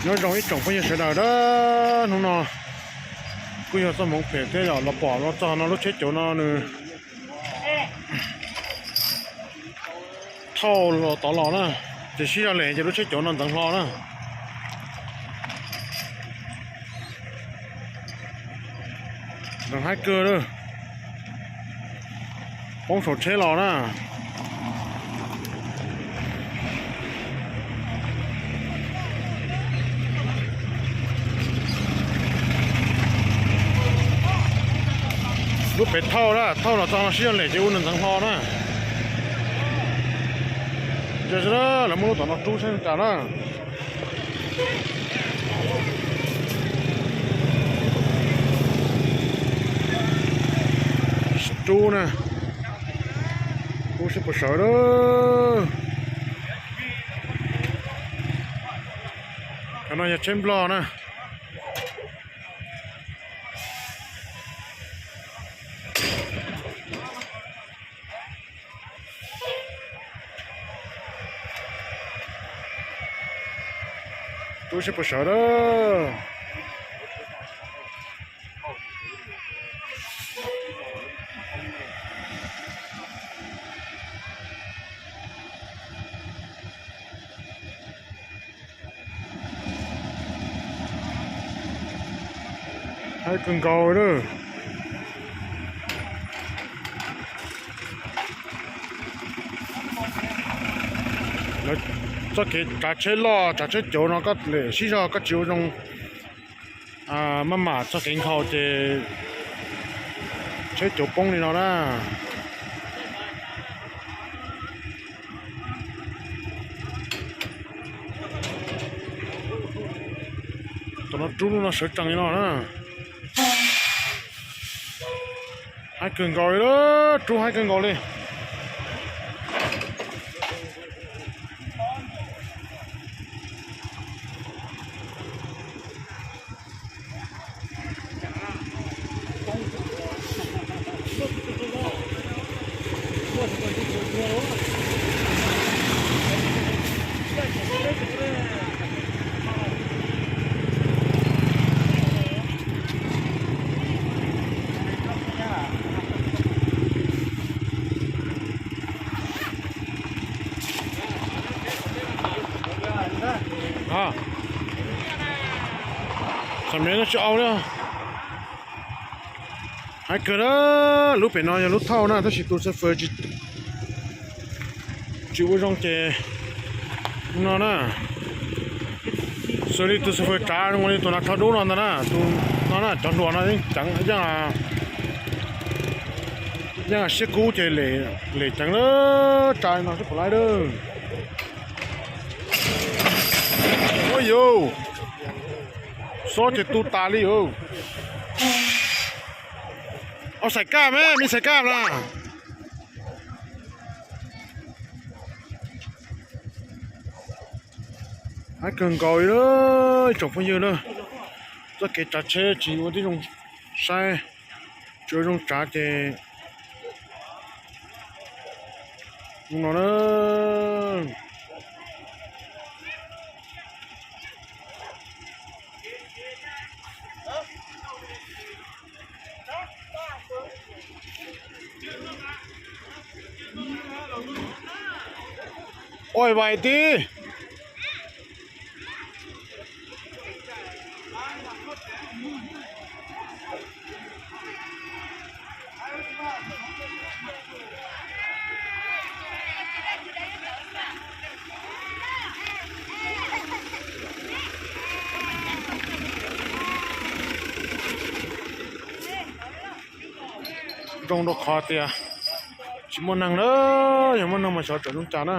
Nyob zoo ib tsoom phooj ywg sawv daws na, hnub no kuj yog txoj hmoov phem thiab yom, los pom los txog no lub tsheb cuav no nws thauj los tod los na, ces sib zog lem ces lub tsheb cuav no ntxeev hlo na. Ntxeev haib kawg na, poob saum tsheb los na. Lub pem thauj na, thauj los txog no sib zog lem ces ua nws ntxeev hlo na. Lawv muab lub tom no rub saib li cas na. Rub na, rub seb puas sawv na. Cov no yog tsheb Nplog na. Rub seb puas sawv na. Haib kawg nkaus na. Lawv txoj kev tsav tsheb loj tsav tsheb cuav no koj lem sib zog koj tsis ua zoo maj mam txoj kev nkhaus ces tsheb cuav poob li no na. Tom no rub lub no sawv tsees li no na. Haib kawg nkaus li, rub haib kawg nkaus li. Qhov me no tsis au li. Haib kawg na, lub pem no yog lub thauj na tab sis tus xav fawm tsis ua zoo ces no na. Xws li tus xav fawm tsav zoo li tus no rho dub no ntag na, tus no na cov hluas no yeej ceev, yeej siab kub ces lem ceev lawm, tsav no seb puas laib lawm. Ua yus, xob ces tu tas li os. Au xaim kaj me, me xaim kaj na. Haib kawg nkaus li na, ib tsoom phooj ywg na. Txoj kev tsav tsheb tsis ua tib zoo saib, tsis ua zoo tsav ces no na. Oj, vais tib. Zoo rau qhov tias tsis muaj neeg na, yog muaj neeg mas xyov tseem zoo cas na.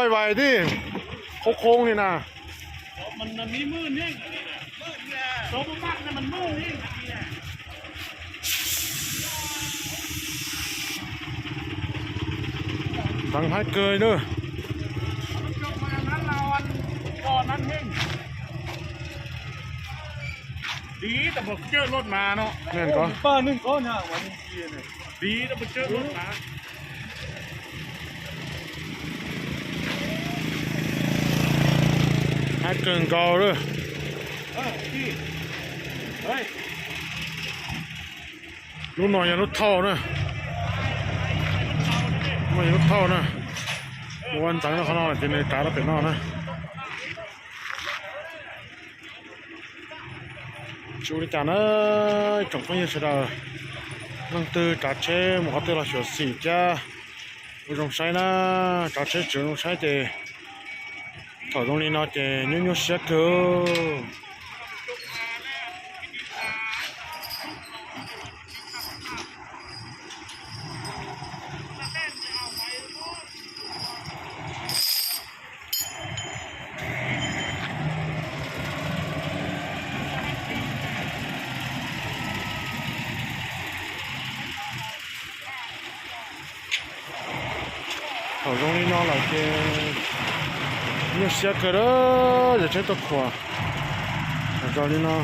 Oj, vais tib, khoob khoob li na. Txeev haib kawg na. Haib kawg nkaus lawm. Lub no yog lub thauj na. Lub no yog lub thauj na. Ua ntxeev rau qhov no ces nws rav rau pem no na. Tsis ua li cas na, tsoom phooj ywg sawv daws, leej twg tsav tsheb mus qhov twg los xyuam xim thiab ua zoo saib na. Tsav tsheb tsis ua zoo saib ces thaum zoo li no ces nyuaj nyuaj siab kawg. Thaum zoo li no lawm ces nyuaj siab kawg a, yog tsheb tuaj khuam zoo li no.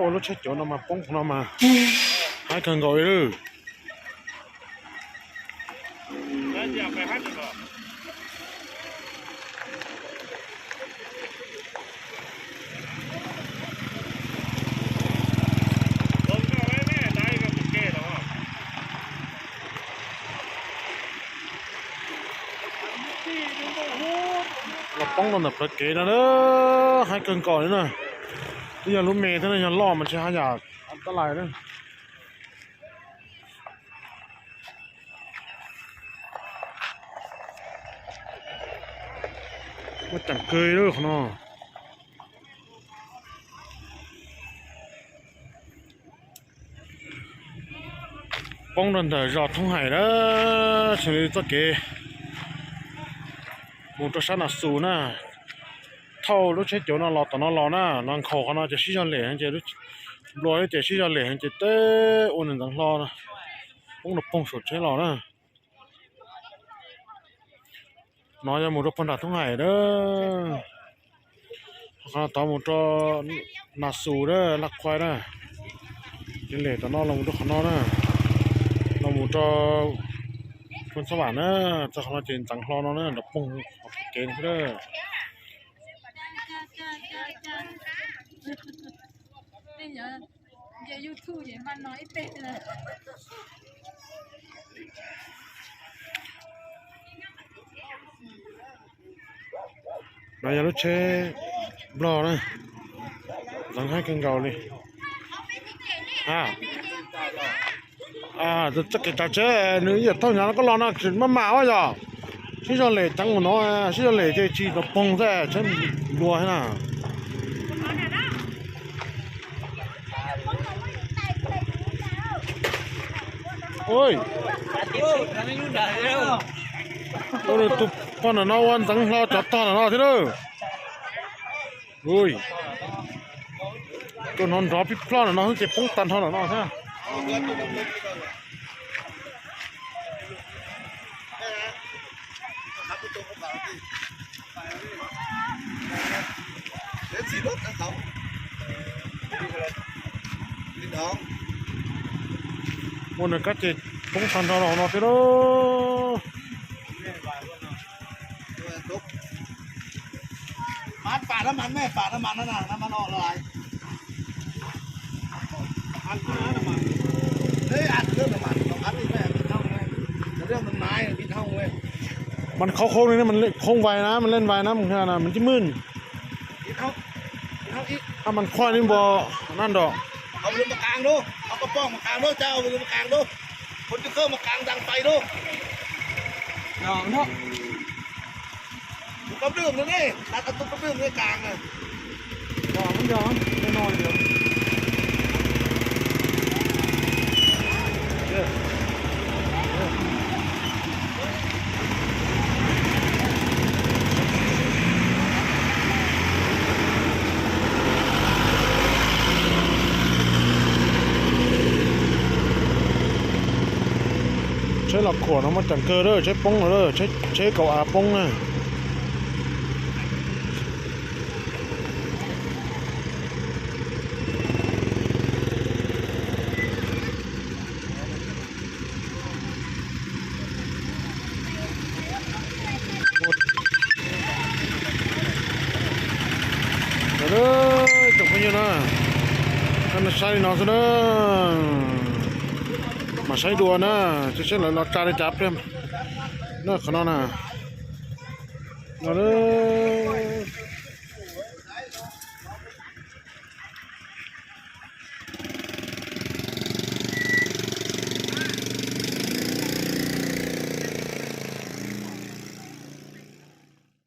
Ua lub tsheb cuav no mas poob no mas haib kawg nkaus li. Los poob rau ntawm plawv kev no na, haib kawg nkaus li na. Twb yog lub me thiab no, yog loj mas tsis haj yam tab lais na. Muaj ceem kawg li qhov no. Poob rau ntawm zos Thoob Haim na, xws li txoj kev mus rau sab Nas Xus na. Thauj lub tsheb cuav no los tom no los na, no nkhaus qhov no ces sib zog lem heev ces, nplua ces sib zog lem heev ces teb ua nws ntxeev hlo, poob rau poog saum tsheb los na. No yog mus rau puag nram Thoob Haim na. Qhov tod mus rau Nas Xus na, Laj Khuai na. Ces lem tom no los mus rau qhov no na, los mus rau Phoos Xab Vam na, txog qhov no ces ntxeev hlo no na, nram poog hauv kev xwb na. No yog lub tsheb Nplog na, ntxeev haib kawg nkaus li. Txoj kev tsav tsheb nws ib yam thauj hnyav no koj los no tsis maj mam ua yog sib zog lem ceev mus no, sib zog lem ces tsis tau poog xwb tsheb nplua thiab na. Ua tus pog ntawm no ua ntxeev hlo cov tog ntawm no thiab lawm. Tus no nrov pib ploj ntawm no xwb ces poob tag nrho ntawm no thiab. Ua nws kab ces poob tag nrho rau hauv no thiab lauj. Mas khauv khauv li, mas khauv vais na, mas leej vais na, mas cib mwj. Mas khoai li npua naj nrog. Tsheb los khuam no muaj ceem kawg lawm, tsheb poob lawm, tsheb kaum av poob na. Tsoom phooj ywg na, saib li no xwb na, mam saib dua na, saib lawv los tsa li cas pliag na, qhov no na, no.